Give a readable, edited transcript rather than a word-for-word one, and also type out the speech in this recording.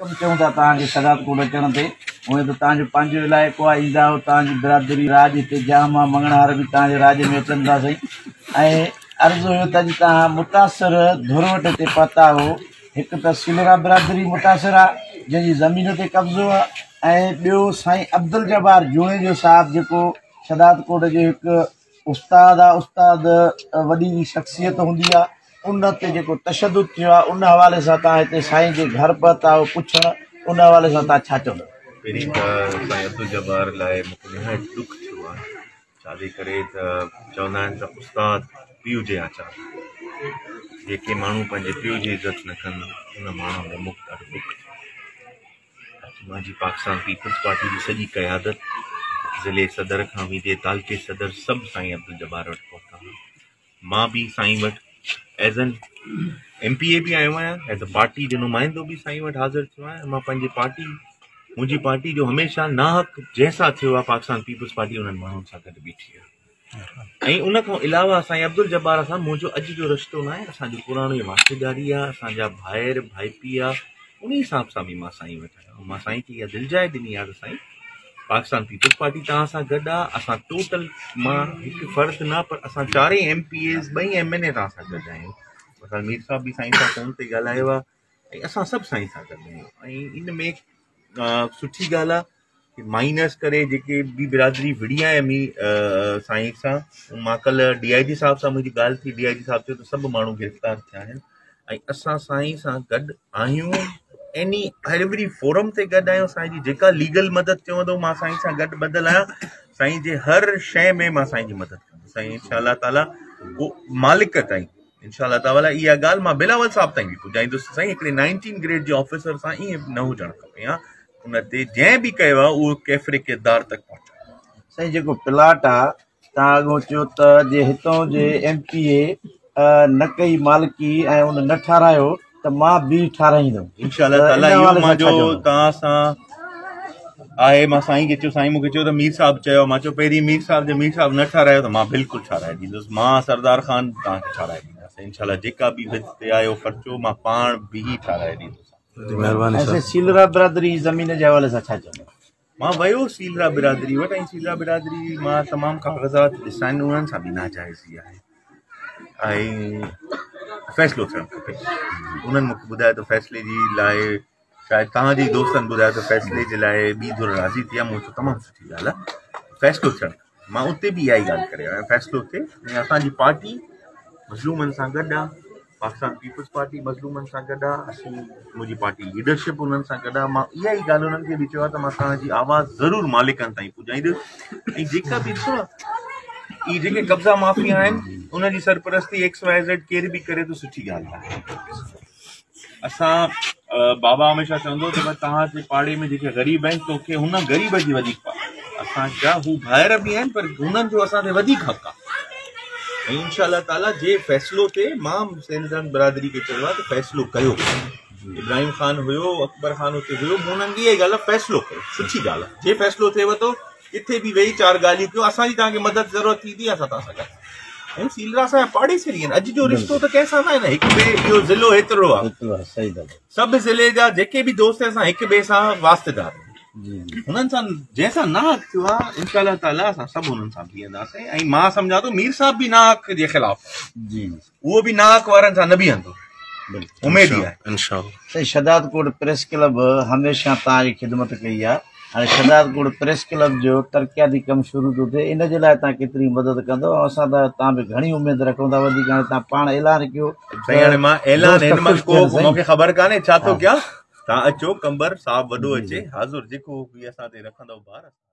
ڪم چئون ٿا توهان کي شهدادڪوٽ اچڻ تي هونئن ته توهان جو پنهنجو علائقو آهي ايندا آهيو توهان جي برادري راڄ هتي جام آهي مڱڻهار به توهان جي راڄ ۾ اچن ٿا سائين ۽ عرض هيو ته اڄ توهان متاثر ڌر وٽ هتي پهتا آهيو هڪ ته سيلرا برادري متاثر آهي جنهن جي زمين تي قبضو آهي ۽ ٻيو سائين عبدالجبار جوڻيجو صاحب جيڪو شهدادڪوٽ جو هڪ استاد آ استاد وڏي شخصيت هوندي آ ان تي جيڪو تشدد ٿيو آ ان حوالي سان توهان هتي سائين جي گهر پهتا آهيو پڇڻ ان حوالي سان توهان ڇا چوندو. پهرين ته سائين عبدالجبار لاء مون کي نهايت ڏک ٿيو آهي ڇا جي ڪري ته چوندا آهن ته استاد پيء جي آچار جيڪي ماڻهو پنهنجي پيء جي عزت نه ڪن ان ماڻهن لاء مون کي ڏاڍو ڏک ٿيو. مان جي پاڪستان پيپلز پارٽي جي سڄي قيادت ضلعي صدر کان ويندي تعلقي صدر سڀ سائين عبدالجبار وٽ پهتا هئا مان به سائين وٽ as an M P A به آيو آهيان ايز اي پارٽي جو نمائندو به سائين وٽ حاضر ٿيو آهيان مان پنهنجي پارٽي منهنجي پارٽي جو هميشه ناحق جنهن سان ٿيو آهي پاڪستان پيپلز پارٽي انهن ماڻهن سان گڏ بيٺي آهي ۽ ان کان علاوه سائين عبدالجبار سان منهنجو اڄ جو رشتو ناهي اسان جو پراڻي واسطيداري آهي اسان جا ڀائر ڀائپي آهي ان حساب سان به مان سائين وٽ آيو آهيان مان سائين کي اها دلجاء ڏني آهي ته سائين پاڪستان پيپلز پارٽي توهان سان گڏ آهي اسان ٽوٽل مان هڪ فرد نه پر اسان چارئي ايم پي ايز ٻئي ايم اين اي توهان سان گڏ آهيون اسان مير صاحب به سائين سان فون تي ڳالهايو آهي ۽ اسان سڀ سائين سان گڏ آهيون ۽ ان ۾ سٺي ڳالهه آهي مائنس ڪري جيڪي به برادري وڙهي آهي امي سائين سان مان ڪلهه ڊي I جي صاحب سان منهنجي ڳالهه ٿي ڊي I جي صاحب چيو ته سڀ ماڻهو گرفتار ٿيا آهن ۽ اسان سائين سان گڏ آهيون ايني ايوري فورم تي گڏ آهيون سائين جي جيڪا ليگل مدد چوندو مان سائين سان گڏ ٻڌل آهيان سائين جي هر شيء ۾ مان سائين جي مدد ڪندس سائين انشاء الله تعالي کو مالڪ تائين انشاء الله تعالي اها ڳالهه مان بلاول صاحب تائين به پڄائيندس سائين هڪڙي 19 گريڊ جي آفيسر سان ائين نه هجڻ کپي ها ان تي جنهن به ڪيو آهي اهو ڪيفر ڪردار تڪ پهچايو. سائين جيڪو پلاٽ آ تان اڳو چيو ته جي هتون جي ايم پي اي نه ڪئي مالڪي ۽ ان نه ٺارايو ته مان به ٺارايندم. انشاء الله تعالي اهو مان جو توهان سان آهي مان سائين کي چيو سائين مونکي چيو ته مير صاحب چيو مان چيو پهرين مير صاحب جي مير صاحب نه ٺارايو ته مان بلڪل ٺارايو ڏيندس مان سردار خان توهان کي ٺارايو ڏينداسين انشاء الله جيڪا به وچ تي آيو خرچو مان پاڻ به ٺارايو ڏيندس. مهرباني صاحب. سيلرا برادري جي زمين جي حوالي سان ڇا چوندو؟ مان ويو سيلرا برادري وٽ ۽ سيلرا برادري مان تمام ڪاغذات ڏسا آهن انهن سان به ناجائزي آهي ۽ فيصلو ٿيڻ کپي انهن مونکي ٻڌايو ته فيصلي جي لاء شايد توهان جي دوستن ٻڌايو ته فيصلي جي لاء ٻي ڌر راضي ٿي آهي مون چيو تمام سٺي ڳالهه آهي فيصلو ٿيڻ مان اتي به اها ئي ڳالهه ڪري آيو آهيان فيصلو ٿئي ۽ اسان جي پارٽي مظلومن سان گڏ آهي پاڪستان پيپلز پارٽي مظلومن سان گڏ آهي اسين منهنجي پارٽي ليڊرشپ انهن سان گڏ آهي مان اها ئي ڳالهه انهن کي به چيو آهي ته مان توهان جي آواز ضرور مالڪن تائين پڄائيندس ۽ جيڪا به ڏسو نه اهي جيڪي قبضا مافيا آهن ان جي سرپرستي ايڪس واء زيڊ ڪير به ڪري ٿو سٺي ڳالهه آهي اسان بابا هميشه چوندو ته ڀاء توهان جي پاڙي ۾ جيڪي غريب آهن توکي هن غريب جي وڌيڪ اسان جا هو ڀائر به آهن پر هنن جو اسان تي وڌيڪ حق آهي ۽ انشاء الله تعالي جي فيصلو تي مان سيلزان برادري کي چيو آهي ته فيصلو ڪيو ابراهيم خان هيو اڪبر خان اتي هيو مون انهن کي اها ڳالهه فيصلو ڪيو سٺي ڳالهه آهي جي فيصلو ٿئي ٿو ڪٿي به ويهي چار ڳالهيون ڪيو اسان جي توهان کي مدد ضرورت ٿيندي اسان توهان سان گڏ ۽ سيلرا اسان جا پاڙيسري آهن اڄ جو رشتو ته ڪنهن سان نه آهي نه هڪ ٻئي اهو ضلعو هيترو آهي سڀ ضلعي جا جيڪي به دوست آهن اسان هڪ ٻئي سان واسطيدار هنن سان جنهن سان ناحق ٿيو آهي انشاء الله تعالي اسان سڀ هنن سان بيهنداسين ۽ مان سمجهان ٿو مير صاحب به ناحق جي خلاف جي اهو به ناحق وارن سان نه بيهندو اميد ئي آهي. انشاء الله. سائين شهدادڪوٽ پريس ڪلب هميشه توهان جي خدمت ڪئي آهي هاڻي شهدادڪوٽ پريس ڪلب جو ترقياتي ڪم شروع ٿو ٿئي ان جي لاء توهان ڪيتري مدد ڪندو ۽ اسان ته توهان به گهڻي اميد رکون ٿا وڌيڪ هاڻي توهان پاڻ اعلان ڪيو سائين هاڻي مان اعلان هن مهل ڪو مونکي خبر ڪانهي ڇا ٿو ڪيان توهان اچو قمبر صاحب وڏو اچي حاضر جيڪو به اسان تي رکندو بار اسان